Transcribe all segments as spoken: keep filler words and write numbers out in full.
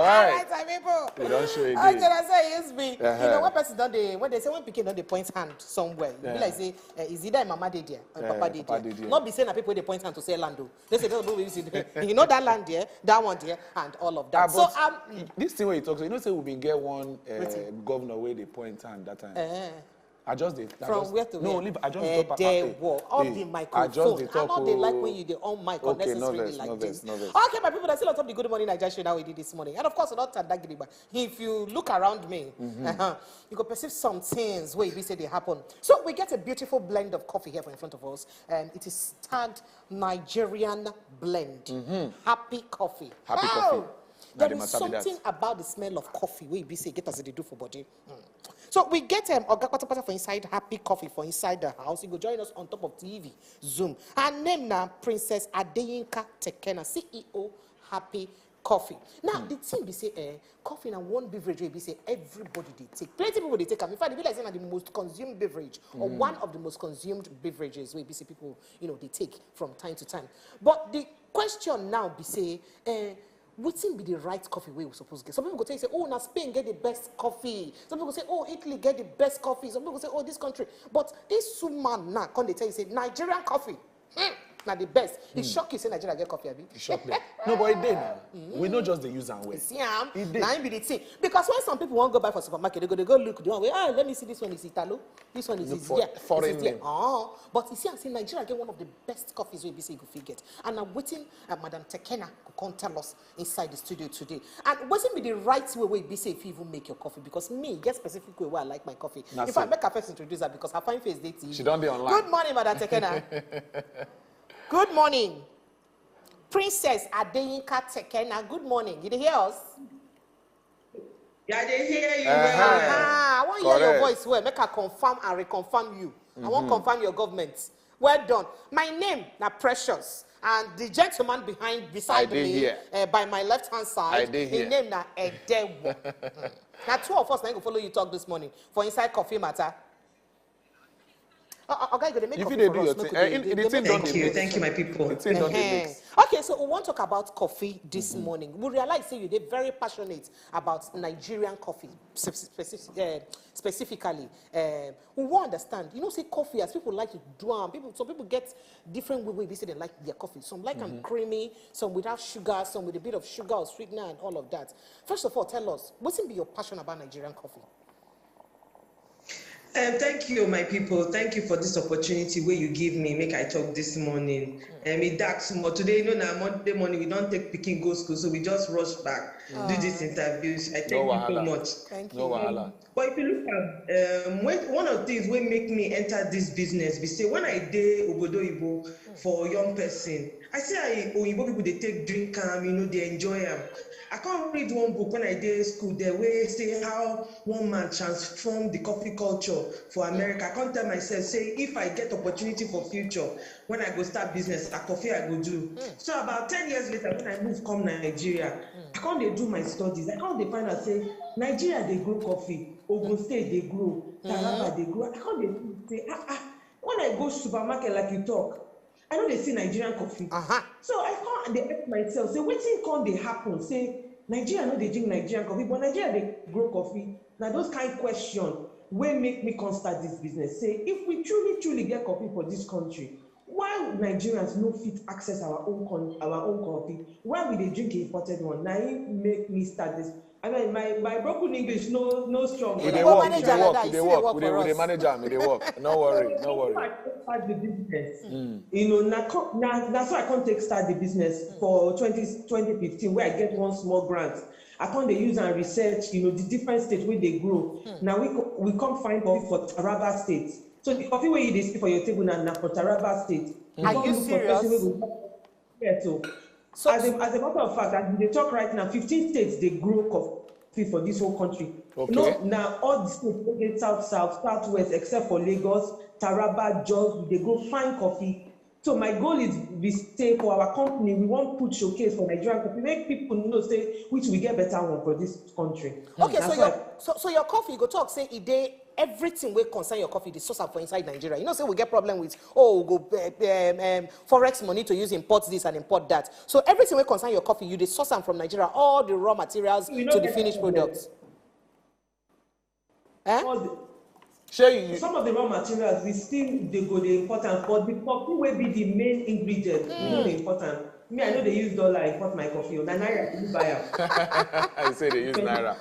All All right. Right, my people. We don show Okay, again. That's how it used be. You know, Uh-huh. When person don dey, when they say when pikin don dey point hand somewhere, you be Yeah. Like say, eh, is either mama dey there or Eh, papa dey papa there. Dey there. Not be say na people wey dey point hand to say land o. They say those people wey you see, you know that land there, that one there, and all of that. Ah, So but um, This thing wey you talk, so you know say we been get one uh, Wetin? Governor wey dey point hand that time. Eh. I just dey. I From just, where to no, where? Leave, I just Eh, drop there am. Wall. Off Hey, the I microphone. just dey I talk. know they like Oh. When you dey on mic Okay, no unnecessarily vex, like no this. Vex, no vex. Okay, my people, that's a lot of the Good Morning Naija show that we did this morning. And of course, not Tadagidigba. If you look around me, Mm-hmm. uh-huh, you go perceive some things where we say they happen. So we get a beautiful blend of coffee here in front of us. Um, it is tagged Nigerian blend. Happy coffee. Mm-hmm. Happy Wow! coffee. Na There the is matter be that. Something about the smell of coffee where we say get as they do for body. Mm. So we get um, Oga Patapata for inside Happy Coffee for inside the house. You go join us on top of T V, Zoom. Her name now Princess Adeyinka Tekena, C E O Happy Coffee. Now, Hmm. The thing be say, eh, coffee na one beverage wey be say everybody dey take. Plenty people dey take am. In fact, e be like say na the most consumed beverage or Hmm. One of the most consumed beverages wey be say people, you know, they take from time to time. But the question now be say, eh, wetin be the right coffee wey we suppose get? Some people go tell you say, oh, na Spain get the best coffee. Some people go say, oh, Italy get the best coffee. Some people go say, oh, this country. But this woman now come dey tell you say Nigerian coffee, hmm, na the best. It shock you say Nigeria get coffee, abi? E shock them. No, but e dey now. We no just dey use am well. You see am? E dey. Na im be the thing. Because when some people wan go buy for supermarket, they go, they go look the one wey, ah, let me see, this one is Italo, this one is Look is for yeah, foreign is yeah. Name. Oh, but you see, I'm saying Nigeria get one of the best coffees wey be say you go fit get. And na wetin uh, Madam Tekena go come tell us inside the studio today. And wetin be the right way wey be say if you even make your coffee? Because me, get specific way wey I like my coffee. Na In fact, so. Make her first introduce her because her fine face dey T V. She don dey online. Good morning, Madam Tekena. Good morning. Princess Adeyinka Tekena, good morning. You dey hear us? Yeah, they hear you Uh-huh. well. Ah, I wan hear your Correct. Voice well. Make I confirm and reconfirm you. I wan confirm your government. Well done. My name na Precious, and the gentleman behind beside I dey me, here. Uh, by my left hand side, I dey his here. Name na Edewo. Now two of us na go follow you talk this morning for inside coffee matter. Uh, uh, okay, you go dey make If coffee you dey for do us, your make thing, we eh, dey- in- dey- the dey thing make don coffee. dey Thank you, mix. thank you, my people. The thing don dey Ehen. mix. Okay, so we wan talk about coffee this morning. We realize say you dey very passionate about Nigerian coffee, speci- speci- eh, specifically. Eh, we wan understand. You know say coffee, as people like to do am, people, some people get different way wey be say they like their coffee. Some like am creamy, some without sugar, some with a bit of sugar or sweetener and all of that. First of all, tell us, wetin be your passion about Nigerian coffee? Um, thank you, my people. Thank you for this opportunity where you give me, make I talk this morning. Um, it dark small. Today, you know, now Monday morning, we don't take picking go school, so we just rush back, do this interview. So I thank No you so wahala. Much. Thank you. No wahala. But if you look at um, when, one of the things wey make me enter this business, be say when I dey Obodo Igbo for a young person, I see how Oyibo people dey take drink am, you know, they enjoy am. I can't read one book when I dey school there wey say how one man transform the coffee culture for America. I can't tell myself say if I get opportunity for future when I go start business, na coffee I go do. So about ten years later when I move come Nigeria, I come dey do my studies. I come dey find out say Nigeria dey grow coffee, Ogun State dey grow, Taraba dey grow. I come dey think say ah ah, when I go supermarket like you talk, I no dey see Nigerian coffee. Uh-huh. So I come dey ask myself say wetin come dey happen say Nigeria no dey drink Nigerian coffee but Nigeria dey grow coffee. Na those kind question wey make me come start this business say if we truly truly get coffee for this country, why Nigerians no fit access our own con our own coffee? Why we dey drink imported one? Na im make me start this. I mean, my my broken English no no strong. E But dey I go work, come e manage dey am start like work, that, e e dey still dey work. work We dey, for we dey us. Manage am, e dey work. No worry, no So worry. I start the business. You know, na co- na na so I come take start the business for twenty twenty fifteen, where I get one small grant. I come dey use and research, you know, the different states wey dey grow. Now we co- we come find coffee for Taraba State. So the coffee wey you dey see for your table now na for Taraba State. We Are come you look for person wey serious? Go get o. So- as a as a matter of fact, as we dey talk right now, fifteen states dey grow coffee for this whole country. Okay. No, na all the states wey dey south south, south west, except for Lagos, Taraba, Jos, we dey grow fine coffee. So my goal is be say for our company, we wan put showcase for Nigerian coffee, make people know say which we get better one for this country. Okay, Na so so I your so, so your coffee, you go talk say e dey Everything wey concern your coffee, dey source am for inside Nigeria. You know say we get problem with, oh, we go, eh, um, um, forex money to use import this and import that. So everything wey concern your coffee, you dey source am from Nigeria, all the raw materials to the finished product. Eh? All the, shey you some of the raw materials we still dey go dey import am, but the coffee wey be the main ingredient, we no dey import am. Me, I no dey use dollar import my coffee o. Na naira I dey buy am. I say they use naira.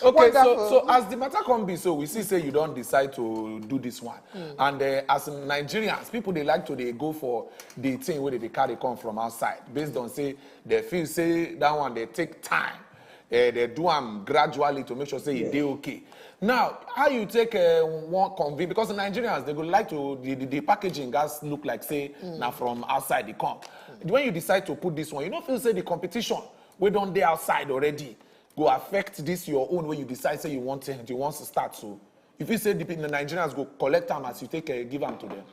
Okay, so so as the matter come be, so we see say you don decide to do this one, and uh, as Nigerians, people dey like to dey go for the thing wey dey dey carry come from outside, based on say they feel say that one dey take time. Uh, they do am gradually to make sure say e dey okay. Now, how you take uh, one convene, because Nigerians, they go like to the, the, the packaging gats look like say na from outside e come. When you decide to put this one, you no feel say the competition wey don dey outside already go affect this your own wey you decide say you want to, you want to start? So you feel say the pe- the Nigerians go collect am as you take uh, give am to them?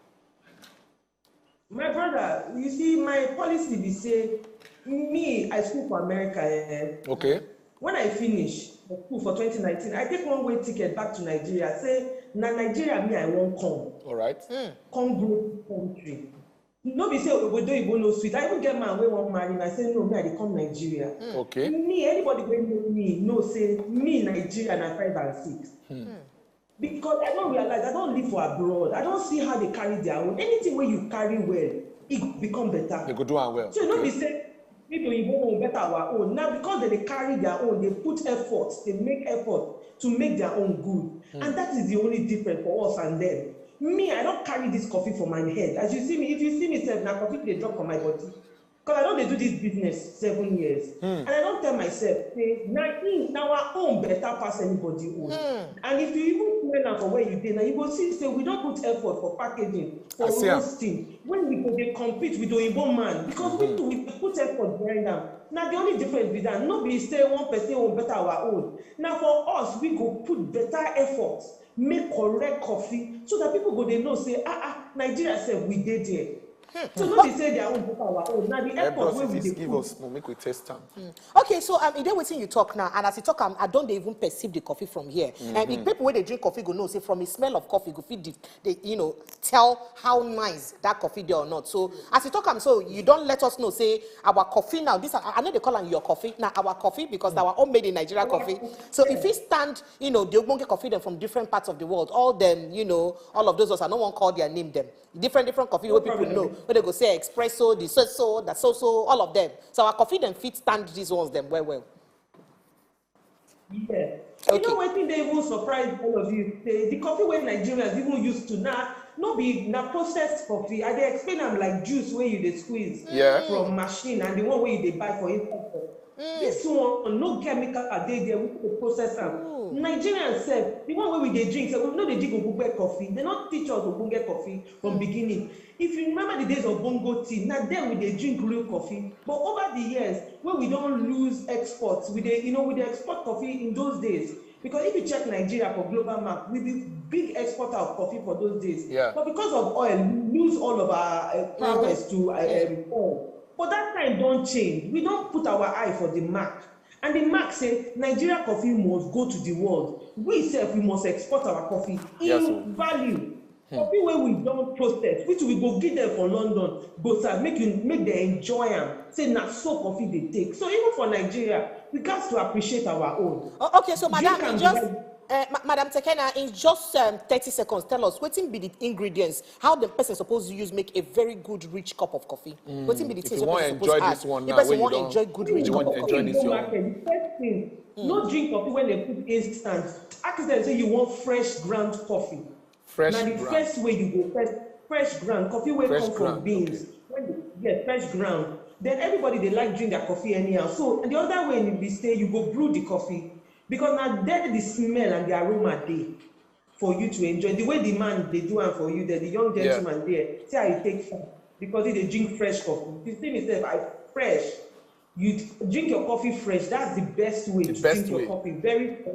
My brother, you see, my policy be say, me, I school for America. Eh? Okay. When I finish for school for twenty nineteen, I take one way ticket back to Nigeria. Say, na Nigeria me I wan come, All right. come grow this country. No be say obodo oyibo no sweet. I even get man wey wan marry me. I say, no, me I dey come Nigeria. Okay. Me, anybody wey know me know say me Nigeria na five and six. Because I don realize, I don live for abroad, I don see how they carry their own. Anything wey you carry well, e go become better. They go do am well. So e no be Okay. say make oyibo own better our own. Na because dem dey carry their own, dey put effort, dey make effort to make their own good. And that is the only difference for us and them. Me, I don carry this coffee for my head. As you see me, if you see me sef, na coffee dey drop for my body. Because I don dey do this business seven years. And I don tell myself say na im, na our own better pass anybody own. And if you even smell am for where you dey now, you go see say we don put effort for packaging, for I see am. Roasting. When we go dey compete with oyibo man, because we too, we put effort behind am. Na the only difference be that. No be say one person own better our own. Na for us, we go put better effort, make correct coffee, so that people go dey know say, ah ah, Nigeria sef, we dey there. So no be say their own better our own. Na the Eh, effort bros, wey if we you dey give put. Us more, make we test am. Okay, so um, e dey wetin you talk now, and as you talk am, I don dey even perceive the coffee from here. And if people wey dey drink coffee go know say from the smell of coffee, go fit the, the you know tell how nice that coffee dey or not. So as you talk am, so you don let us know say our coffee now. This I, I no dey call am your coffee, na our coffee because na our own made in Nigeria coffee. So if we stand, you know, the ogbonge coffee dem from different parts of the world, all them, you know, all of those ones, I no wan call their name dem. Different different coffee wey people know, wey they go say espresso, the so so, the so so, all of them. So our coffee dem fit stand these ones dem well well. Yeah. You know wetin dey even surprise all of you? Say the coffee wey Nigerians even used to now, no be na processed coffee. I dey explain am like juice wey you dey squeeze Yeah. from machine and the one wey you dey buy for import. This one, no chemical dey there, we no dey process am. Nigerians sef, the one wey we dey drink sef, we no dey drink ogbonge coffee. They no teach us ogbonge coffee from beginning. If you remember the days of bongo tea, na then we dey drink real coffee. But over the years, when we don lose exports, we dey, you know, we dey export coffee in those days. Because if you check Nigeria for global map, we be big exporter of coffee for those days. Yeah. But because of oil, we lose all of our uh, prowess to uh, um, oil. But that time don change. We don put our eye for the mark. And the mark say Nigeria coffee must go to the world. We sef, we must export our coffee in Yes, sir. Value. Coffee wey we don process, which we go give them for London, go serve, make you make them enjoy am. Say na so coffee dey take. So even for Nigeria, we gats to appreciate our own. Oh, okay, so madam, Drink am in just like uh, Ma- Madam Tekena, in just um, thirty seconds, tell us wetin be the ingredients, how the person suppose to use make a very good rich cup of coffee. Wetin be the If things you wey wan person enjoy suppose add? This one If now, person wey you wan don enjoy good you rich wan cup of enjoy coffee. This Go your market, the first thing, no drink coffee when they put instant. Ask them say you want fresh ground coffee. Fresh Na the ground. First way you go first fresh ground coffee wey Fresh come from ground, beans. When they, yes, fresh ground. Then everybody dey like drink their coffee anyhow. So the other way you be say you go brew the coffee because na there the smell and the aroma dey for you to enjoy. The way the man dey do am for you there, the young Yeah. Gentleman there, see how he take am because he dey drink fresh coffee. You see me sef, I fresh. You drink your coffee fresh. That's the best way The to best drink your way. Coffee. Very fresh.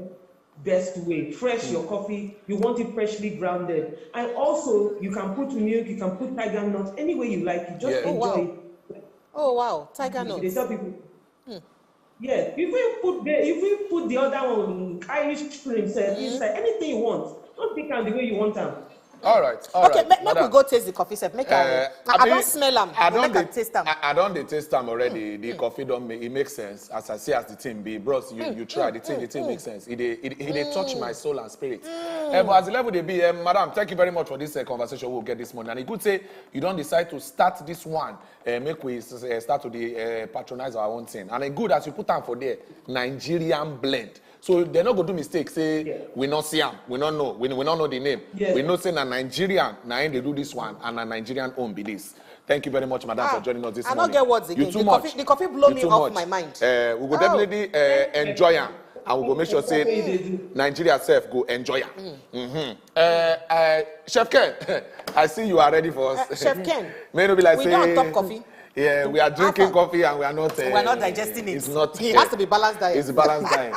Best way. Fresh your coffee. You want it freshly grounded. And also, you can put milk, you can put tiger nut, any way you like. You just Yeah. Oh, enjoy wow. it. Oh wow, tiger They nuts. Tell people. Yes, if you put the if you put the other one, Irish cream, sef, inside, anything you want. Don't pick am the way you want am. All right, all Okay, right, make, make we madam. go taste the coffee sef. Make I, Uh, I, I mean, don smell am. I Go don make I dey- taste am. I, I don dey taste am already. The coffee don make it makes sense. As I see as the thing be, bros, you you try the thing. The thing makes sense. It dey it, it dey touch my soul and spirit. Eh, but as the level dey be, eh, madam, thank you very much for this uh, conversation we'll get this morning. And e good say you don decide to start this one. Uh, make we uh, start to dey uh, patronize our own thing. And e good as you put am for there, Nigerian blend. So they no go do mistake. Say we no see am, we no know, we, we no know the name. Yes. We know say na Nigerian, na im dey do this one, and na Nigerian own be this. Thank you very much, madam, Ah, for joining us this I no morning. get words You again. too The much. coffee- the coffee blow You me too off much. My mind. Uh, we go Oh. Definitely uh, enjoy am, and we go make sure say Nigeria sef go enjoy am. Mm-hmm. Uh, uh, Chef Ken, I see you are ready for us. Uh, Chef Ken, May no be like we say don top coffee. Yeah, we are drinking Alpha. Coffee and we are not. Uh, We are not digesting it. It's not. It uh, has to be balanced diet. It's balanced diet.